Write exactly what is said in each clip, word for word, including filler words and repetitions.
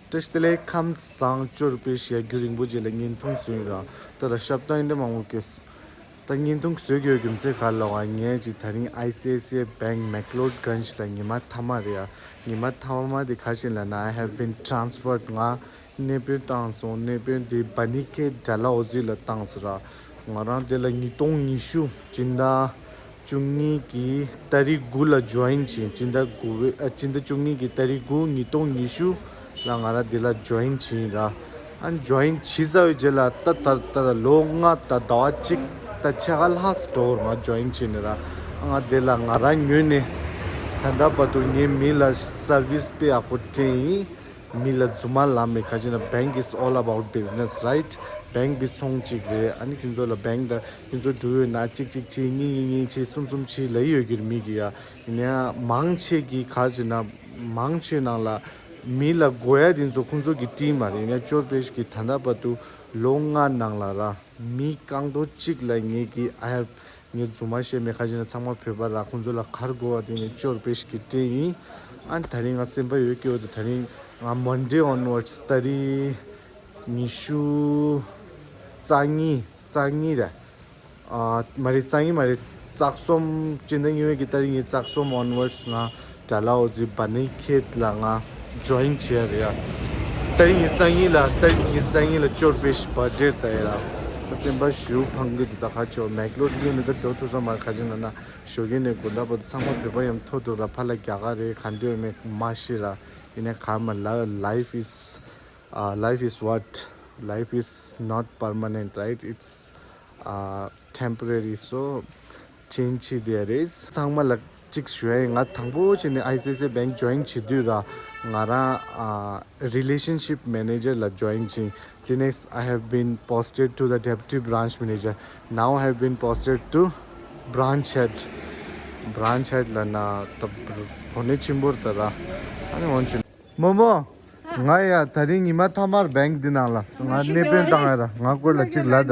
བཀྲ་ཤིས་བདེ་ལེགས། ཁམས་བཟང་། ཅོར་པེ་ཤི་ཡ་རྒྱུན་རིང་པོ་རྗེས་ལ་བརྙན་ཐུང་བཟོས་ཡིན་ར། ད་ལྟ་ཞབས་བཏང་ཡིན་འདྲ་མང་པོ་སྐྱེས། ད་བརྙན་ཐུང་བཟོས་ཡོད་རྒྱུ་མཚན་ག་ལ་བ་ངས་ཅིག་ད་རིང་ཨའི་སི་ཨའི་སི་ཨའི་བེང་མེག་ལོར་གྷན་ཇི་ལ་ཉི་མ་མཐའ་མ་རེད་ཡ། ཉི་མ་མཐའ་མ་དེ་ག་ཅིག་ལབ་ན། I have been transferred. ང་གནས་སྤོས་བཏང་སོང་། གནས་སྤོས་དེ་བ་ནི་ཁེ་ཌལ་ཧོ་ཟི་ལ་བཏང་སོང་ར། ང་རང་དེ་ལ་ཉིས་སྟོང་ཉི་ཤུ་སྤྱི་ཟླ་བཅུ་གཉིས་ཀྱི་ཏ་རིག་དགུ་ལ་ཇོ་ཡིན་བྱས། སྤྱི་ཟླ་དགུ་པའི་ཨ་སྤྱི་ཟླ་བཅུ་གཉིས་ཀྱི་ཏ་རིག་དགུ་ཉིས་སྟོང་ཉི་ཤུ་ལ་ང་རང་དེ་ལ་ཇོ་ཡིན་བྱས་ཡིན་ར། ཨ་ཇོ་ཡིན་བྱས་ཚར་བའི་རྗེས་ལ་ད་ད་ད་ལོ་ལྔ་ད་ཟླ་བ་གཅིག་ད་ཕྱེད་ཀ་ལྷག་ཙམ་འགྲོ་བར་ང་ཇོ་ཡིན་བྱས་ནས་ར། ང་དེ་ལ་ང་རང་ངོས་ནས་ད་ལྟ་བར་དུ་ངས་མི་ལ་སར་བིས་དཔེ་ཡག་པོ་སྤྲད་ཡིན། མི་ལ་རྫུན་མ་ལབ་མེད། ག་ཅི་ན། Bank is all about business, right? བེང་གི་ཚོང་གཅིག་རེད། ཨ་ནི་ཁྱོད་ཚོ་ལ་བེང་ད་ཁྱོད་ཚོ་འགྲོ་ཡོད་ན་གཅིག་གཅིག་བྱེད། གཉིས་གཉིས་གཉིས་བྱེད། གསུམ་གསུམ་བྱེད་ལབ་ཡོད་ཀྱི་རེད་མི་གི་ཡ། ཡིན་ན་ཡང་མང་ཆེ་གི་ག་ཅི་ན་མང་ཆེ་ནང་ལ་མི་ལ་དགོས་ཡ་དེ་ཚོ་ཁོང་ཚོ་གི་སྤྲད་མ་རེད། ཡིན་ན་ཅོར་པེ་ཤི་གི་ད་ལྟ་བར་དུ་ལོ་ལྔ་ནང་ལ་ར། མི་རྐང་སྟོང་གཅིག་ལ་ངེད་ཀྱིས་ཨ་ཡ་ངས་རྫུན་མ་བཤད་མེད། ག་ཅི་ན་ཚང་མ་བོད་པ་ར། ཁོང་ཚོ་ལ་ག་རེ་དགོས་པ་དེ་ངས་ཅོར་པེ་ཤི་གི་སྤྲད་ཡིན། ཨ་ནི་ད་རིང་ང་སེམས་པ་ཡོད་སྐྱོ་དུ། ད་རིང་ང་མོན་ཌེ་ཨོན་ཝར་ཌི་ཏ་རིག་ཉི་ཤུ་རྩ་གཉིས་རྩ་གཉིས་རེད། ཨ་མ་རེད། རྩ་གཉིས་མ་རེད། རྩ་གསུམ། སྤྱི་ཟླ་གཉིས་པའི་གི་ཏ་རིག་ཉི་ཤུ་རྩ་གསུམ་ཨོན་ཝར་ཌི་ང་ཌལ་ཧོ་ཟི་བ་ནི་ཁེ་ཌལ་ལ་ང་ཇོ་ཡིན་བྱས་རེད་ཡ། ཏ་རིག་ཉི་ཤུ་རྩ་གཉིས་ལ་ཏ་རིག་ཉི་ཤུ་རྩ་གཉིས་ལ་ཅོར་པེ་ཤི་བར་ཌེ་ད་ཡ། ད་སེམས་པ་ཞེ་པོ་ཕངས་ཀྱི་འདུག་ད་ཁ་ཆོ་མེག་ལོར་གྷན་ཇི་ནས་ད་འགྲོ་ཐུབ་ས་མ་རེད། ག་ཅི་ན་ན་ཞོགས་ཀས་ནས་དགོང་དག་བར་དུ་ཚང་མ་བོད་པ་ཡང་མཐོ་འདུག་ར། ཕར་ལ་རྒྱ་གར་རེད། ག་འདྲ་ཡོད་མེད་མ་ཤེས་ར། ཡིན་ནའི་ག་མ་ལ། Life is, uh, life is what? Life is not permanent, right? It's, uh, temporary. So change there is. ཚང་མ་ལ་གཅིག་ཞུ་ཡ་ཡིན། ང་དང་པོ་བྱས་ནས་ཨའི་སི་ཨའི་སི་ཨའི་བེང་ཇོ་ཡིན་བྱེད་དུས་ར། ང་རང་ཨ་རི་ལེ་ཤན་ཤིབ་མེ་ནེ་ཇར་ལ་ཇོ་ཡིན་བྱས། དེ་ནས་I have been posted to the deputy branch manager. Now I have been posted to branch head. Branch head ལ་ན་ད་གོ་གནས་ཆེན་པོ་རེད་ད་ར། ཨ་ནི་འོན་ཆེན་མོ་མོ། ང་ཡ་ད་རིང་ཉི་མ་མཐའ་མར་བེང་འདི་ནང་ལ་ང་གནས་སྤོས་བཏང་ཡ་ར། ང་སྐོར་ལ་གཅིག་ལ་ད་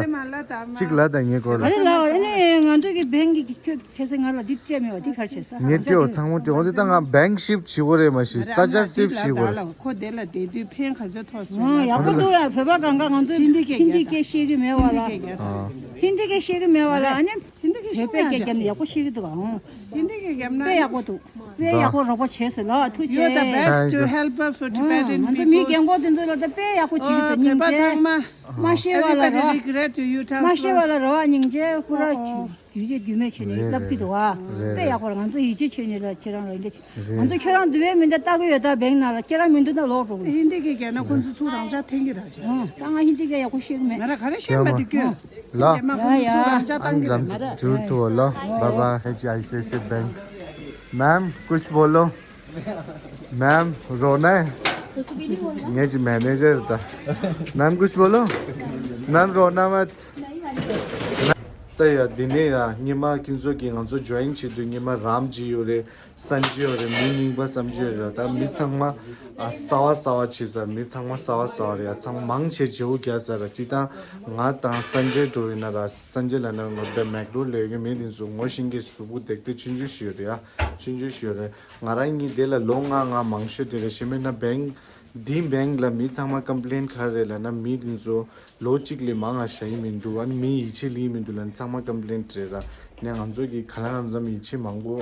གཅིག་ལ་ད་ངའི་སྐོར་ལ། ཨ་རེ་ལ་ཨ་ནི་ང་ཚོ་གི་བེང་གི་ཁྱོད་ཁྱེད་ཚོ་ང་ལ་འདི་སྤྲད་མེད་པ་འདི་ག་རེ་བྱས་ས། ངས་སྤྲད་པ་ཚང་མ་སྤྲད། འོ་དེ་ད་ང་བེང་ཤིབ་བྱེད་དགོས་རེད་མ་གཞི་ས་ཆ་ཤིབ་བྱེད་དགོས་རེད། ཁོ་དེ་ལ་བསྡད་དུས་ཕན་ག་ཚོད་ཐོགས་སོང་། ཡག་པོ་འདུག་ཡ། བོད་པ་གང་ག་ང་ཚོ་ཧིན་དི་སྐད་ཧིན་དི་སྐད་ཤེས་ཀྱི་མེད་པ་ལ། ཧིན་དི་སྐད་ཤེས་ཀྱི་མེད་པ་ལ་ཨ་ནི་ཧིན་དི་སྐད་ཤེས་བོད་པའི་སྐད་རྒྱབ་ནས་ཡག་པོ་ཤེས་ཀྱི་འདུག་ཨང་། ཧིན་དི་སྐད་རྒྱབ་ན་དཔེ་ཡག་པོ་འདུག་དཔེ་ཡག་པོ་རོགས་པ་བྱས་སོང་ལ། ཐུགས་རྗེ་ཆེ། You're the best to help us for Tibetan people. ང་ཚོ་མི་རྒན་གོག་དེ་ཚོ་ལ་ད་དཔེ་ཡག་པོ་བྱེད་ཀྱི་འདུག་སྙིང་རྗེ། མ་ཤེས་པ་ལ་རོགས། མ་ཤེས་པ་ལ་རོགས་ཨ་ཉིང་རྗེ། མ་ཤེས་པ་ལ་རོགས་ཨ་ཉིང་རྗེ། ཁོ་ར་རྒྱུས་ཆེ་རྒྱུས་མེད་བྱས་ནས་ལབ་ཀྱི་འདུག་ཨ། དཔེ་ཡག་པོ་རེད། ང་ཚོ་ཡིད་ཆེས་བྱས་ནས་ལ་ཁྱེད་རང་ལ་འདི་ང་ཚོ་ཁྱོད་རང་འདི་བས་མི་འདི་ལྟ་གི་ཡོད། ད་བེང་ནང་ལ་ཁྱེད་རང་མི་འདུག་ན་ལོག་འགྲོ་གི། ཧིན་དི་སྐད་རྒྱབ་ན་ཁོང་ཚོ་ཚུར་རང་འཇགས་འཐེན་གྱི་རེད། ད་ང་ཧིན་དི་སྐད་ཡག་པོ་ཤེས་ཀྱི་མེད། ང་རང་ག་རེ་ཤེས་མ་འདུག་ཀྱོ། ལ། ཡ་ཡ། ཨ་ནི་ལམ་འགྲུལ་ཐུབ་ལ། Bye bye. H I C I C I Bank. Ma'am, कुछ बोलो। मैम, रोना है? ངེད་ཀྱི་མེ་ནེ་ཇར་ད། मैम, कुछ बोलो। मैम, रोना मत। ད་ཡ་འདི་ནས་ཡ་ཉི་མ་ཁྱེད་ཚོ་གིས་ང་ཚོ་ཇོ་ཡིན་བྱེད་དུས་ཉི་མ་རམ་ཇི་ཡོད་རེད། སན་ཇི་ཡོད་རེད། མི་རྙིང་པ་བསམ་ཇི་ཡོད་རེད། ད་མི་ཚང་མ་ཨ་གསར་བ་གསར་བ་བྱེད་ས་རེད། མི་ཚང་མ་གསར་བ་གསར་བ་རེད་ཡ། ཚང་མ་མང་ཆེ་བརྗེ་པོ་རྒྱག་ས་རེད། སྤྱིར་བཏང་ང་དང་སན་ཇེ་འགྲོ་ཡིན་ན་ར། སན་ཇེ་ལ་ན་ང་པའི་མེག་ལོར་ལས་ཡོད་མི་དེ་ཚོ་ངོ་ཤེས་མཁན་གཟུགས་པོ་དེག་དེ་ཆུང་ཆུང་ཞིག་ཡོད་རེད་ཡ། ཆུང་ཆུང་ཞིག་ཡོད་རེད། ང་རང་གཉིས་དེ་ལ་ལོ་ལྔ་ལྔ་མང་ཤོས་དེ་རེད། ཞེ་མེད་ན་བེང་འདི་བེང་ལ་མི་ཚང་མ་ཀམ་པི་ལེན་ག་རེ་ལབ་ན། མི་དེ་ཚོ་ལོ་གཅིག་ལས་མང་ང་བཞག་གི་མི་འདུག་ཨ་ནི་མི་ཡིད་ཆེས་ལེན་མི་འདུག་ལབ་ནི་ཚང་མ་ཀམ་པི་ལེན་རེད་ར། ནས་ང་ཚོ་གི་ག་ལ་གང་འཚམ་ཡིད་ཆེས་མང་པོ་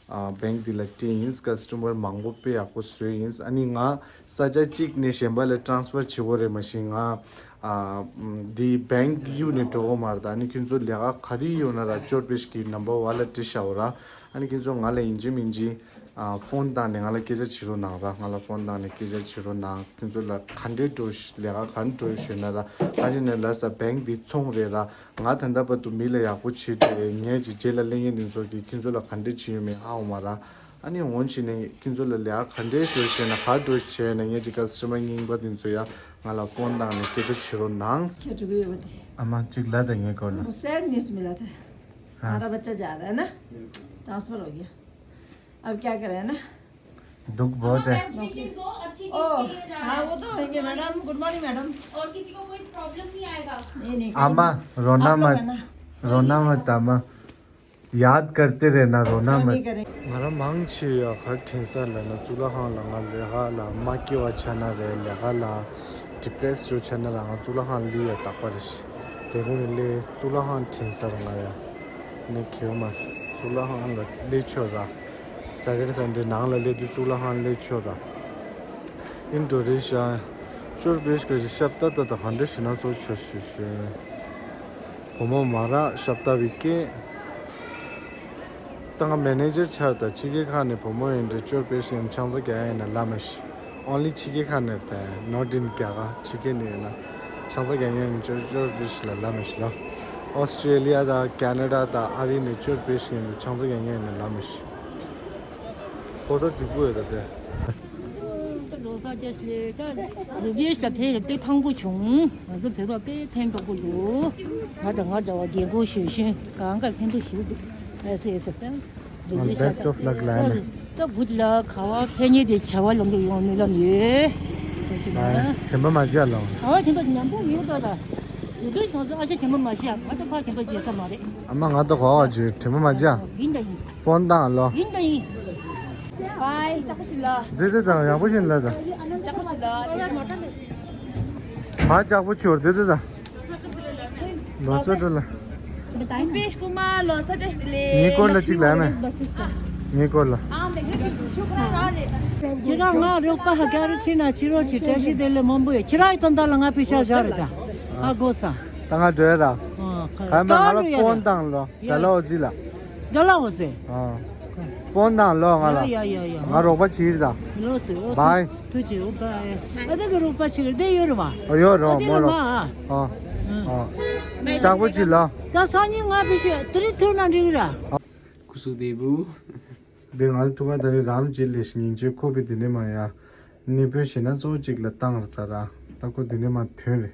ཨ་བེང་འདི་ལ་སྤྲད་ཡིན། ཀ་སི་ཊ་མར་མང་པོ་དཔེ་ཡག་པོ་བཟོས་ཡིན། ཨ་ནི་ང་ས་ཆ་གཅིག་ནས་གཞན་པ་ལ་ཊ་རན་སི་ཕར་བྱེད་དགོས་རེད། མ་གཞི་ང་ཨ་འདི་བེང་གཡུག་ནས་འགྲོ་གི་མ་རེད། ད་ཨ་ནི་ཁྱོད་ཚོ་ལས་ཀ་ག་རེ་ཡོད་ན་ར་ཅོར་པེ་ཤི་གི་ནམ་བར་ཝན་ལ་འབྲི་བཞག་འོ་ར། ཨ་ནི་ཁྱེད་ཚོ་ང་ལ་ཡིན་གཅིག་མིན་གཅིག་ཨ་ཕོན་བཏང་ནས་ང་ལ་སྐད་ཆ་བྱེད་རོགས་གནང་ར། ང་ལ་ཕོན་བཏང་ནས་སྐད་ཆ་བྱེད་རོགས་གནང་། ཁྱེད་ཚོ་ལ་ག་འདྲའི་འགྲོ་ཤ་ལས་ཀ་ག་འདྲ་འགྲོ་ཤོད་ན་ར། ཨ་ཅེ་ནས་ལ་ས་བེང་འདི་ཚོང་རེད་ར། ང་ད་ལྟ་བར་དུ་མི་ལ་ཡག་པོ་བྱེད་དེ་ངས་ཀྱི་རྗེས་ལ་གླེང་ཡས་འདི་ཚོ་གིས་ཁྱེད་ཚོ་ལ་ག་འདྲ་བྱེད་ཡོད་མེད་ཧ་གོ་མ་ར། ཨ་ནི་འོན་ཕྱིན་ནས་ཁྱེད་ཚོ་ལ་ལས་ཀ་ག་འདྲའི་འགྲོ་ཤེས་ན་ག་འགྲོ་བྱས་ན་ངས་ཀྱི་ཀ་སི་ཊ་མར་རྙིང་པ་འདི་ཚོ་ཡ་ང་ལ་ཕོན་བཏང་ནས་སྐད་ཆ་བྱེད་རོགས་གནང་། ཁྱེད་འགྲོ་གི་ཡོད་པ་དེ། ཨ་མ་གཅིག་ལ་ད་ངའི་སྐོར་ལ། वो sad news मिला था। हाँ। हमारा बच्चा जा रहा है ना, ट्रांसफर हो गया। अब क्या करें, है ना? दुख बहुत है। बेस्ट विशेस दो, अच्छी चीज ओह, के लिए जा रहे हाँ, हैं। वो तो होंगे मैडम। Good morning madam. और किसी को कोई प्रॉब्लम नहीं आएगा। नहीं, नहीं, कोई आमा, नहीं। रोना आप लोग मत, है ना? रोना मत, आमा। याद करते रहना, रोना मत। ང་རང་མང་ཆེ་ཡ་གར་དྲན་ས་ལ་ན་གཙུག་ལག་ཁང་ལ་ང་ལས་ཀ་ལ་མ་སྐྱིད་པ་ཆགས་ན་རེད། ལས་ཀ་ལ་ཌི་པི་རེ་སི་ཌི་ཆགས་ན་ར་ང་གཙུག་ལག་ཁང་སླེབས་ཡ་རྟག་པ་རེད། ལས་ཁུངས་ནས་སླེབས་གཙུག་ལག་ཁང་དྲན་ས་ར་ང་ཡ་ནས་གེའུ་མ་གཙུག་ལག་ཁང་ལ་སླེབས་ཆོག་ར། ཛ་དེ་རེ་ས་འདྲེ་ནང་ལ་སླེབས་དུས་གཙུག་ལག་ཁང་སླེབས་ཆོག་ར། ཨིན་ཌོ་རེ་ཤི་ཡ་ཅོར་པེ་ཤི་ཀ་ཞབས་ཏ་ཏ་ད་ག་འདྲ་ཞུ་ན་ཚོ་ཆོ་ཞུ་ཞུ། བུ་མོ་མ་ར་ཤབ་ཏ་བི་ཀེ། ད་ང་མེ་ནེ་ཇར་ཆར་ད་ཕྱི་རྒྱལ་ཁག་ནས་བུ་མོ་ཡིན་འདྲ་ཅོར་པེ་ཤི་ཡིན་ཆང་ས་རྒྱག་ཡ་ཡིན་ན་ལ་མ་ཤི། ཨོན་ལི་ཕྱི་རྒྱལ་ཁག་ནས་ད་ནོ་ཏིན་རྒྱ་གར་ཕྱི་རྒྱལ་ནས་ཡིན་ན་ཆང་ས་རྒྱག་ཡ་ཡིན་ཅོར་ཅོར་པེ་ཤི་ལ་ལ་མ་ཤི་ལ། ཨོ་སི་ཀྲེ་ལི་ཡ་དང་ཀེ་ན་ཌ་དང་ཨ་རི་ནས་ཅོར་པེ་ཤི་ཡིན་འདྲ་ཆང་ས་རྒྱག་ཡ་ཡིན་ན་ལ་མ་ཤི། ཕོ་ས་རྫིག་པོ་ཡོད་ད་དེ། ལོ་གསར་རྒྱ་ཞེས་ད་རུ་བེ་ཤ་ཕེ་རེ་དཔེ་ཐང་པོ་བྱུང་། ང་ཚོ་བོད་པ་དཔེ་ཕན་ཐོགས་པོ་འདུག་ང་དང་ང་འདྲ་བ་རྒན་གོག་གཞོན་གཞོན་གང་གར་ཕན་ཐོགས་ཞིག་འདུག་ཨེ་སེ་ཨེ་སེ་ད་རུ་བེ་ཤ་Best of luck ལ་ནི། ད་བུད་ལ་ག་བ་ཕན་ཉེ་དེ་བྱ་བ་ལམ་དུ་ཡོང་སྨོན་ལམ་ཡོད། དྲན་པ་མ་བརྗེད་ལ། ག་བ་དེ་འདྲ་ཉམས་པོ་ཡོད་ད་ད། རུ་བེ་ཤ་ང་ཚོ་ཨ་ཞེ་དྲན་པ་མ་བརྗེད། ང་ད་ཕ་དྲན་པ་བརྗེད་ས་མ་རེད། ཨ་མ་ང་ད་ག་བ་བརྗེད་དྲན་པ་མ་བརྗེད། ཡིན་ད་ཡིན། ཕོན་བཏང་ལོ། ཡིན་ད་ཡིན། བའི། ལྕགས་པོ་ཞིག་ལ། འདི་འདི་དང་ཡག་པོ་ཞིག་ལ་ད། ལྕགས་པོ་ཞིག་ལ། བ་ལྕགས་པོ་ཆུར་འདི་འདི་ད། ལོ་གསར་བཀྲ་ལ། པེ་ཤ་ཀུ་མ་ལོ་གསར་བཀྲ་ཤིས་བདེ་ལེགས། ངའི་སྐོར་ལ་གཅིག་ལ་ཡ་མེད། ངའི་སྐོར་ལ། ཁྱེད་རང་ང་རོགས་པ་ཧ་ག་རུ་ཕྱིན་ན་ཕྱི་རོགས་ཀྱི་བཀྲ་ཤིས་བདེ་ལེགས་མང་པོ་ཡོད། ཁྱེད་རང་ཡི་དོན་དག་ལ་ང་པེ་ཤ་བཞག་རེད་ད། ཧ་གོ་ས། ད་ང་འགྲོ་ཡ་ར། ཨ་ག་ང་ལ་ཀོན་དང་ལོ། ད་ལོ་ཟི་ལ། དགའ་ལ་འོ་ཟེ། ཨ། ཕོན་དང་ལོ་ང་ལ། ཡ་ཡ་ཡ་ཡ། ང་རོགས་པ་བྱེད་ད། ལོ་ཟེ་འོ། བའི། ཐུགས་རྗེ་ཆེ་འོ་བའི། ཨ་ད་གི་རོགས་པ་བྱེད་གི་བསྡད་ཡོད་རེད་བ། ཨ་ཡོད་རོགས་མོ་རོགས། ཨ། ཨ། ལྕགས་པོ་བྱེད་ལོ། ད་སང་ཉིན་ང་བི་ཤེ་དེ་རིང་ཐོན་ན་འགྲིག་གི་ར། ཁུ་སུ་དེ་བུ། དེ་ང་ལ་ཐུག་པ་ད་རེ་རམ་བྱེད་ལས་ཤི་ཉིན་ཆོས་ཁོ་པའི་དེ་ནས་མ་ཡ། གནས་སྤོས་བྱེད་ན་གཙོ་བོ་གཅིག་ལ་བཏང་ར་ད་ར། ད་ཁོ་དེ་ནས་མ་ཐོན་རེད།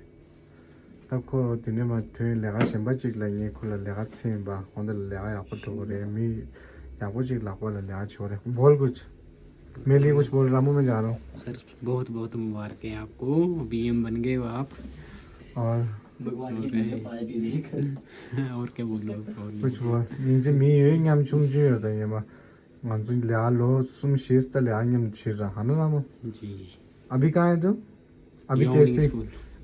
ད་ཁོ་དེ་ནས་མ་ཐོན་ལས་ཀ་གཞན་པ་གཅིག་ལ་ངས་ཁོ་ལ་ལས་ཀ་འཚོལ་ཡིན་པ། ཁོང་ཚོ་ལ་ལས་ཀ་ཡག་པོ་འགྲོ་གི་རེད། མི་ཡག་པོ་གཅིག་ལག་པ་ལ་ལས་ཀ་བྱེད་གི་རེད། बोल कुछ। मेरे लिए कुछ बोल, रामू, मैं जा रहा हूँ। सर, बहुत बहुत मुबारक है आपको, बीएम बन गए हो आप। और भगवान की तरफ से पार्टी देकर। और क्या बोलूँ, और कुछ बोल। ཉིན་རྒྱུན་མི་ཡོད་ཉམ་ཆུང་ཅུང་ཡོད་ད་ཡིན་པ། ང་ཚོ་ལས་ཀ་ལོ་གསུམ་བཞི་ཙམ་ལས་ཀ་མཉམ་བྱེད་ར། ཧ་ན་ར་མོ། जी। अभी कहाँ है तू? अभी तेरे से,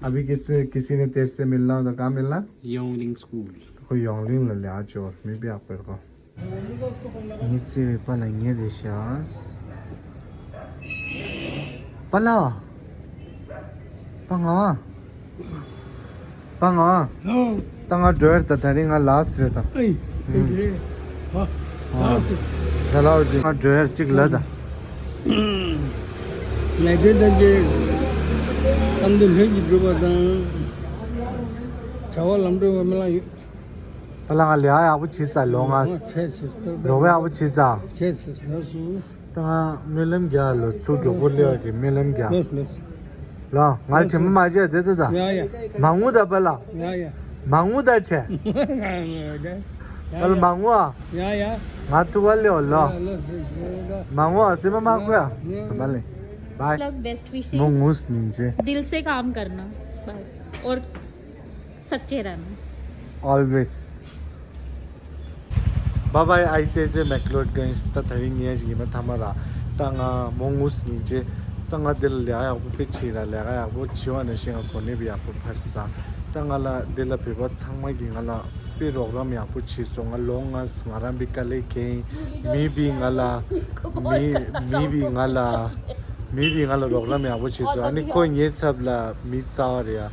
अभी किसी, किसी ने तेरे से मिलना हो तो कहाँ मिलना? योंगलिंग स्कूल। ཁོ་ཡོང་ལིང་ལ་ལས་ཀ་བྱེད་པར་མི་པའི་ཨག་པར་གོ། ངའི་བརྩེ་བའི་པཱ་ལགས་ངའི་རེད་ཤག་པཱ་ལགས། པཱ་ང་། པཱ་ང་། ད་ང་འགྲོ་ཡར་ད། ད་རིང་ང་ལ་སི་རེད་ད། ཨེ། ཨེ་རེད། ཨ། ཨ། ད་ལ་སི། ང་འགྲོ་ཡར་གཅིག་ལ་ད། ལས་དོན་དང་གི་བསམ་དོན་ལྷུན་གྱིས་འགྲུབ་པ་དང་། བྱ་བ་ལམ་འགྲོ་བའི་སྨོན་ལམ་ཡོད། པཱ་ལགས་ང་ལས་ཀ་ཡག་པོ་བྱེད་ས་ལོ། ང་ཨ་བྱས་ཚེ་རོགས་པ་ཡག་པོ་བྱེད་ས། བྱས་ཚེ་ལགས་སུ། ད་ང་སྨོན་ལམ་རྒྱག་ལོ། ཚུར་མགྱོགས་པོ་སླེབས་ཡག་གི་སྨོན་ལམ་རྒྱག་ལགས་སུ་ལགས་སུ། ལ་ང་ལ་དྲན་པ་མ་བརྗེད་དེ་དེ་ད། ཡ་ཡ། མ་ངུ་ད་པཱ་ལགས། ཡ་ཡ། མ་ངུ་ད་ཆེ། པཱ་ལགས་མ་ངུ་ཨ། ཡ་ཡ། ང་ཐུག་པ་སླེབས་ལོ། ཡ་ལགས་སུ་ལགས་སུ། མ་ངུ་ཨ། སེམས་པ་མ་ཁུག་ཨ། ཡ། སེམས་པ་ལེན། बाय། लग बेस्ट विशेष। མོ་ངུ་སྙིང་རྗེ། दिल से काम करना बस और सच्चे रहना। Always। Bye bye, I C I C I Macleod Ganj. ད་ད་རིང་ཉལ་ཞིག་ཡིན་པ་ཐ་མ་ར། ད་ང་མོ་ངུ་སྙིང་རྗེ། ད་ང་འདི་ལ་ལས་ཀ་ཡག་པོ་དཔེ་བྱེད་ར། ལས་ཀ་ཡག་པོ་བྱེད་པ་ནང་བཞིན་ང་གོ་གནས་པ་ཡག་པོ་འཕར་ས་ར། ད་ང་ལ་འདི་ལ་བོད་པ་ཚང་མ་གིས་ང་ལ་དཔེ་རོགས་རམ་ཡག་པོ་བྱེད་སོང་། ང་ལོ་ལྔ་ང་རང་པའི་དཀའ་ལས་ཁེལ། མི་བི་ང་ལ། མི་མི་བི་ང་ལ། མི་བི་ང་ལ་རོགས་རམ་ཡག་པོ་བྱེད་སོང་། ཨ་ནི་ཁོ་ངའི་ཚབ་ལ་མི་རྩ་བ་རེད་ཡ།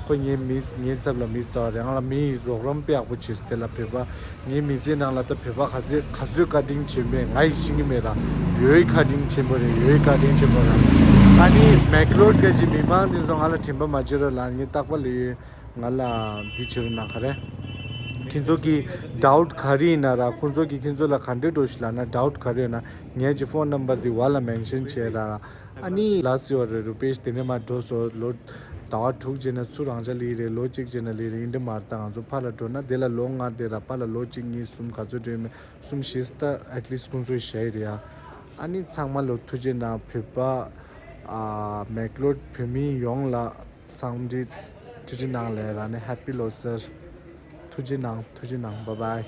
ཁོ་ངའི་མི་ངའི་ཚབ་ལ་མི་རྩ་བ་རེད། ང་ལ་མིའི་རོགས་རམ་དཔེ་ཡག་པོ་བྱེད་སོང་། དེ་ལ་བོད་པ་ངའི་མི་ཚེའི་ནང་ལ་ད་བོད་པ་ག་ཚོད་ག་ཚོད་བཀའ་དྲིན་ཆེན་པོ་ང་ཡིས་ཤེས་ཀྱི་མེད་ར། ཡོད་བཀའ་དྲིན་ཆེན་པོ་རེད། ཡོད་བཀའ་དྲིན་ཆེན་པོ་ར། ཨ་ནི་Macleod Ganj གི་མི་མང་དེ་ཚོ་ང་ལ་དྲན་པ་མ་བརྗེད་རོགས་ལ། ངས་རྟག་པར་ལ་ཡོད། ང་ལ་འདི་བྱེད་རོགས་གནང་། ག་རེ། ཁྱེད་ཚོ་གི་ཌའུཊ་ག་རེ་ཡིན་ན་ར། ཁོང་ཚོ་གི་ཁྱེད་ཚོ་ལ་ག་འདྲས་འགྲོ་ཞིག་ལབ་ན། ཌའུཊ་ག་རེ་ཡོད་ན་ངའི་ཅིག་ཕོན་ནམ་བར་འདི་བ་ལ་མེན་ཤན་བྱས་ར། ཨ་ནི་ལ་སི་ཡོར་རུ་པེ་ཤ་དེ་ནས་མར་འགྲོ་སོང་། ལོ་ཟླ་བ་དྲུག་རྗེས་ན་ཚུར་རང་འཇགས་སླེབས་རེད། ལོ་གཅིག་རྗེས་ན་སླེབས་རེད། ཡིན་འདྲ་མ་རེད། ད་ང་ཚོ་ཕར་ལ་འགྲོ་ན་དེ་ལ་ལོ་ལྔ་བསྡད་ར། ཕར་ལ་ལོ་གཅིག་གཉིས་གསུམ་ག་ཚོད་འགྲོ་ཡིན་མིན་གསུམ་བཞི་ད་ཨེཊ་ལིསཊ་ཁོང་ཚོས་བཞག་ཡོད་རེད་ཡ། ཨ་ནི་ཚང་མ་ལ་ཐུགས་རྗེ་གནང་། བོད་པ་ཨ་མེག་ལོཌ་བོད་མི་ཡོངས་ལ་འཚམས་འདྲི་ཐུགས་རྗེ་གནང་ལབ་ར། ནི་ཧེ་པི་ལོ་གསར། ཐུགས་རྗེ་གནང་། ཐུགས་རྗེ་གནང་། བྷའི་བྷའི།